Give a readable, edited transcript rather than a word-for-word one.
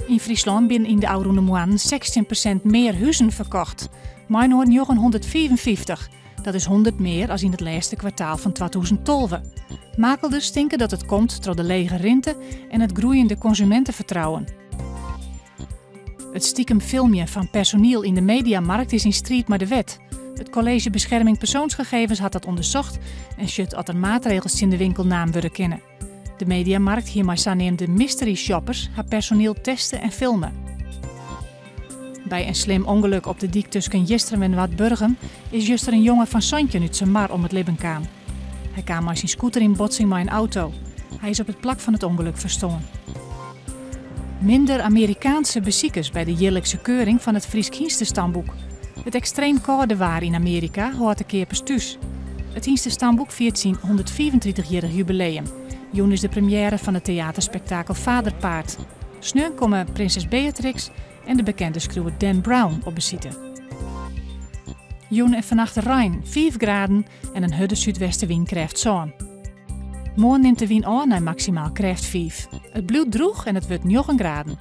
Yn Fryslân binne yn de ôfrûne moannen 16% mear huzen ferkocht, mei-inoar 955. Dat is 100 mear as yn it lêste kwartaal fan 2012. Makelders tinke dat it komt troch de lege rinte en it groeiende konsumintefertrouwen. It stikem filmjen fan personiel yn de MediaMarkt is yn striid mei de wet. It College Bescherming Persoonsgegevens hat dat ûndersocht en sjocht oft der maatregels tsjin de winkel naam wurde kinne. De MediaMarkt hie mei saneamde mystery shoppers har personiel teste en filme. By in slim ûngelok op de dyk tusken Jistrum en Noardburgum is juster in jonge fan 17 út Sumar om it libben kaam. Hy kaam mei syn scooter yn botsing mei in auto. Hy is op it plak fan it ûngelok ferstoarn. Minder Amerikaanske besikers by de jierlikse keuring fan it Frysk Hynstestamboek. It ekstreem kâlde waar yn Amearika hâldt de keapers thús. It Hynstestamboek fiert syn 135-jierrich jubileum. Jûn is de premiêre fan it teaterspektakel Faderpaard. Sneon komme prinses Beatrix en de bekende skriuwer Dan Brown op besite. Jûn en fannacht rein, 5 graden en in hurde súdwestewyn krêft 7. Moarn nimt de wyn ôf nei maksimaal krêft 5. It bliuwt drûch en it wurdt 9 graden.